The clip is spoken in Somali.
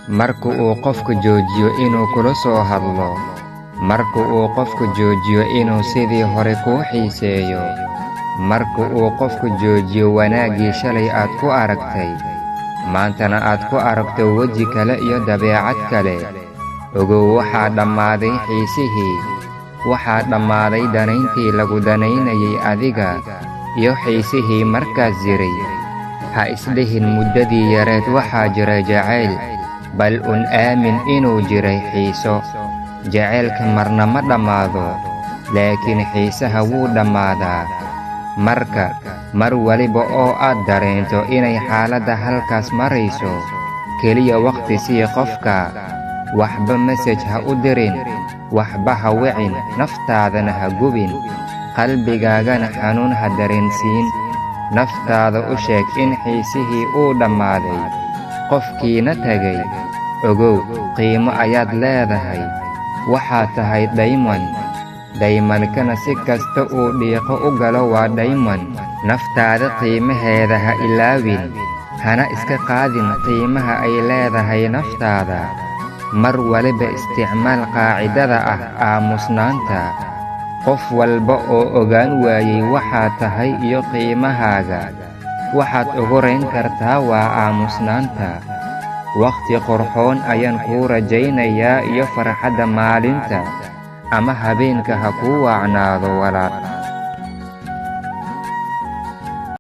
Marka uu qofku joojiyo inuu kula soo hadlo, marka uu qofku joojiyo inuu sidii hore kuu xiiseeyo, marka uu qofku joojiyo wanaaggii shalay aad ku aragtay, maantana aad ku aragto weji kale iyo dabeecad kale, ogow waxaa dhammaaday xiisihii, waxaa dhammaaday danayntii lagu danaynayay adiga iyo xiisihii markaas jiray. Ha isdhihin muddadii yareed waxaa jira jacayl, bal un aamin inuu jiray xiiso. Jacaylka marna ma dhammaado, laakiin xiisaha wuu dhammaadaa. Marka mar waliba oo aad dareento inay xaaladda halkaas marayso, keliya wakhti sii qofka. Waxba message ha u dirin, waxba ha wicin, naftaadana ha gubin, qalbigaagana xanuun ha dareensiin. Naftaada u sheeg in xiisihii uu dhammaaday, qofkiina tagay. Ogow qiimo ayaad leedahay, waxaad tahay diamond. Diamond-kana si kasta uu dhiiqo u galo waa diamond. Naftaada qiimaheeda ha ilaawin, hana iska qaadin qiimaha ay leedahay naftaada. Mar waliba isticmaal qaacidada ah aamusnaanta. Qof walba oo ogaan waayay waxaad tahay iyo qiimahaaga, waxaad ugu rayn kartaa waa aamusnaanta. Wakhti qurxoon ayaan kuu rajaynayaa iyo farxadda maalinta ama habeenka ha kuu wacnaado walaal.